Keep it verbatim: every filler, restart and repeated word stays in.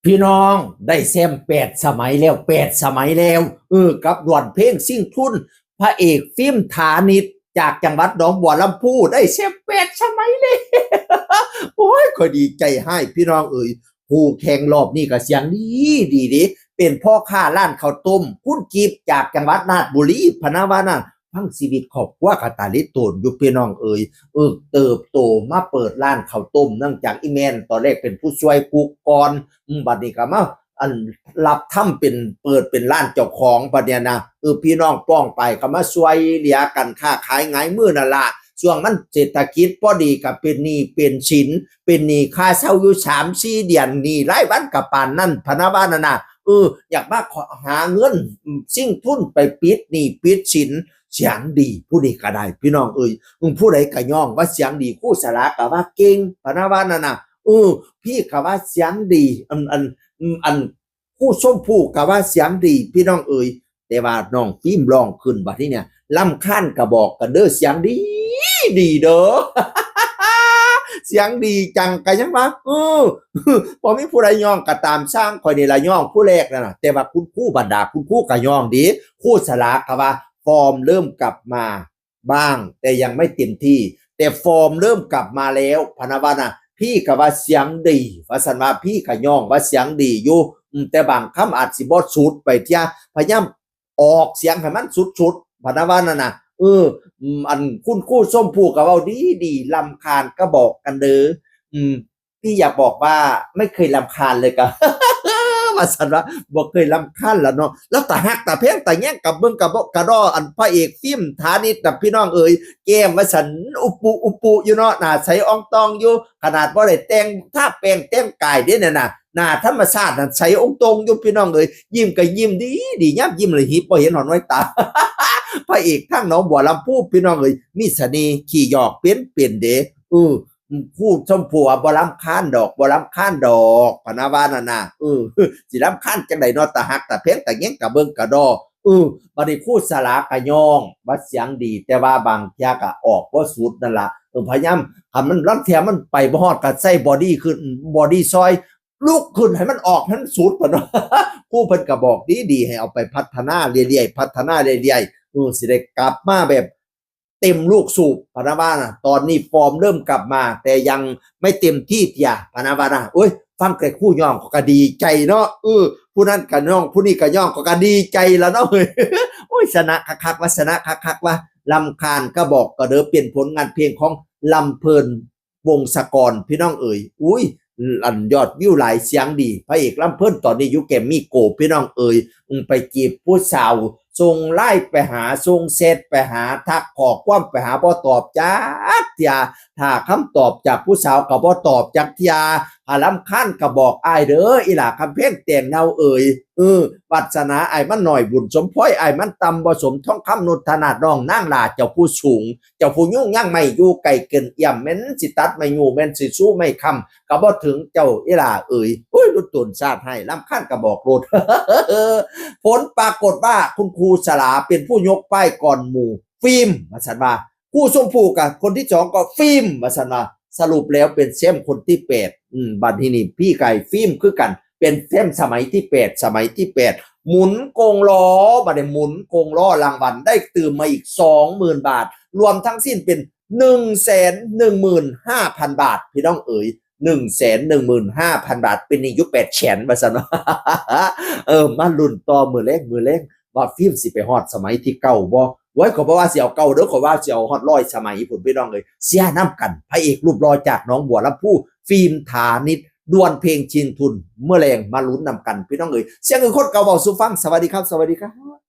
พี่น้อง ได้แชมป์แปดสมัยแล้ว แปดสมัยแล้ว เออ กับดวลเพลงชิงทุน พระเอกฟิล์ม ฐานิช จากจังหวัดหนองบัวลำภู ได้แชมป์แปดสมัยเลย โอ้ย ข้อยดีใจหลายพี่น้องเอ๋ย ผู้แข่งรอบนี้ก็เสียงดี ดีเด้ เป็นพ่อค้าร้านข้าวต้ม คุณกิฟต์ จากจังหวัดราชบุรี พะนะว่านะ ทั้งชีวิตครอบครัวก็ตาลิโตนอยู่พี่น้องเอ๋ย เออ เติบโตมาเปิดร้านข้าวต้ม เนื่องจากอีแม่นตอนแรกเป็นผู้ช่วยกุ๊กก่อน อืม บัดนี้ก็มา อัน รับทำเป็น เปิดเป็นร้านเจ้าของ บัดเนี้ยนะ เออ พี่น้องป้องไปก็มาช่วยเหลือกันค้าขายหงายมือนั่นล่ะ ช่วงมันเศรษฐกิจบ่ดีก็เป็นหนี้เป็นสิน เป็นหนี้ค่าเช่าอยู่สามสี่เดือน หนี้รายวันก็ปานนั้น พะนะว่านั่นน่ะ เออ อยากมาขอหาเงิน อืม ชิงทุนไปปิดหนี้ปิดสิน เสียงดี ผู้นี้ก็ได้ พี่น้องเอ๋ย อืม ผู้ใดก็ย่องว่าเสียงดี ครูสลาก็ว่าเก่ง พะนะว่านั่นน่ะ เออ พี่ก็ว่าเสียงดี อัน อัน อืม อัน ครูชมภูก็ว่าเสียงดี พี่น้องเอ๋ย แต่ว่าน้องฟิล์มร้องขึ้นบัดนี้เนี่ย รำคาญก็บอกกันเด้อ เสียงดี ดีเด้อ เสียงดีจังก็ยังว่า เออ บ่มีผู้ใดย่องก็ตามซ่าง ข้อยนี่ล่ะย่องผู้แรกนั่นน่ะ แต่ว่าคุณครู บรรดาคุณครูก็ย่องดี ครูสลาก็ว่าฟอร์มเริ่มกลับมาบ้าง แต่ยังไม่เต็มที่ แต่ฟอร์มเริ่มกลับมาแล้ว พะนะว่านะ พี่ก็ว่าเสียงดี ว่าซั่นว่า พี่ก็ย่องว่าเสียงดีอยู่ อืม แต่บางคำอาจสิบ่สุดไปเทื่อ พยายามออกเสียงให้มันสุดๆ พะนะว่านั่นน่ะ เออ อืม อันคุณครูชมภูก็เว้าดีๆ รำคาญก็บอกกันเด้อ อืม พี่อยากบอกว่าไม่เคยรำคาญเลยครับ ว่าซั่นว่า บ่เคยรำคาญล่ะเนาะ แล้วตาฮักตาแพงตาแยงกับเบิ่งกับบ่กระดอ อันพระเอกฟิล์ม ฐานิช น่ะ พี่น้องเอ๋ย แก้มว่าซั่น อุปุอุปุอยู่เนาะ หน้าใสอ่องตองอยู่ ขนาดบ่ได้แต่ง ทาแป้งแต่งกายเด้เนี่ยน่ะ หน้าธรรมชาตินั่นใสอ่องตองอยู่ พี่น้องเอ๋ย ยิ้มก็ยิ้มดีดี ยามยิ้มเลยหิบบ่เห็นหอนไว้ตา พระเอกทางหนองบัวลำภู พี่น้องเอ๋ย มีเสน่ห์ ขี้หยอกเป็นเป็นเด้ เออ ครูชมภูว่าบ่รำคาญดอก บ่รำคาญดอก พะนะว่านั่นน่ะ เออ สิรำคาญจังใดเนาะ ตาฮักตาแพงตาแยงกับเบิ่งกระดอ เออ บัดนี้ครูสลาก็ย่องว่าเสียงดี แต่ว่าบางเทื่อก็ออกบ่สุดนั่นล่ะ เออ พยายาม คันมันลางเทื่อมันไปบ่ฮอดก็ใส่บอดี้ขึ้น บอดี้ซอย ลุกขึ้นให้มันออกให้มันสุด พะนะ ครูเพิ่นก็บอกดีๆ ให้เอาไปพัฒนาเรื่อยๆ พัฒนาเรื่อยๆ เออ สิได้กลับมาแบบ เต็มลูกสูบ พะนะว่านะ ตอนนี้ฟอร์มเริ่มกลับมา แต่ยังไม่เต็มที่เตีย พะนะว่านะ โอ้ย ฟังแต่ครูย่องก็ดีใจเนาะ เออ ผู้นั้นก็ย่อง ผู้นี้ก็ย่องก็ดีใจแล้วเนาะ เฮ้ย โอ้ย ชนะคักๆ ว่าชนะคักๆ ว่ารำคาญก็บอกก็เด้อ เป็นผลงานเพลงของลำเพลิน วงศกร พี่น้องเอ๋ย อุ้ย อันยอดวิวหลาย เสียงดี พระเอกลำเพลินตอนนี้อยู่แกรมมี่โกลด์ พี่น้องเอ๋ย อืม ไปจีบผู้สาว ส่งไลน์ไปหา ส่งแชทไปหา ทักข้อความไปหา บ่ตอบจักเทื่อ ถ้าคำตอบจากผู้สาวก็บ่ตอบจักเทื่อ ถ้ารำคาญก็บอกอ้ายเด้อ อีหล่าคำแพงแตงเนาเอ๋ย เออ วาสนาอ้ายมันน้อย บุญสมพลอยอ้ายมันต่ำ บ่สมทองคำนุชนาถน้องนางหล่า เจ้าผู้สูง เจ้าผู้ยุงยังไม่อยู่ไกลเกินเอื้อม แม่นสิตัดไม้ยู้ แม่นสิสู้ไม้ค้ำ ก็บ่ถึงเจ้าอีหล่าเอ๋ย โอ้ย หลุดตนชาติให้ รำคาญก็บอกโลด ผลปรากฏว่าคุณครูสลาเป็นผู้ยกป้ายก่อนหมู่ ฟิล์ม ว่าซั่นว่า ครูชมภูกับคนที่สองก็ฟิล์ม ว่าซั่นว่า สรุปแล้วเป็นแชมป์คนที่แปด อืม บัดนี้นี่พี่ไก่ฟิล์มคือกัน เป็นแชมป์สมัยที่แปด สมัยที่แปด หมุนกงล้อ บัดนี้หมุนกงล้อ รางวัลได้เติมมาอีกสองหมื่นบาท รวมทั้งสิ้นเป็นหนึ่งแสนหนึ่งหมื่นห้าพันบาท พี่น้องเอ๋ย หนึ่งแสนหนึ่งหมื่นห้าพันบาท เป็นหนี้อยู่แปดแสน ว่าซั่นว่า เออ มาลุ้นต่อมื้อแลง มื้อแลง ว่าฟิล์มสิไปฮอดสมัยที่เก้าบ่ โอ้ย ข้อยบ่ว่าสิเอาเก้าเด้อ ข้อยว่าสิเอาฮอดร้อยสมัยพุ้น พี่น้องเอ๋ย เชียร์นำกัน พระเอกรูปหล่อจากหนองบัวลำภู ฟิล์ม ฐานิช ดวลเพลงชิงทุน มื้อแลงมาลุ้นนำกัน พี่น้องเอ๋ย เสียงอื่นคนเก่าเว้าสู่ฟัง สวัสดีครับ สวัสดีครับ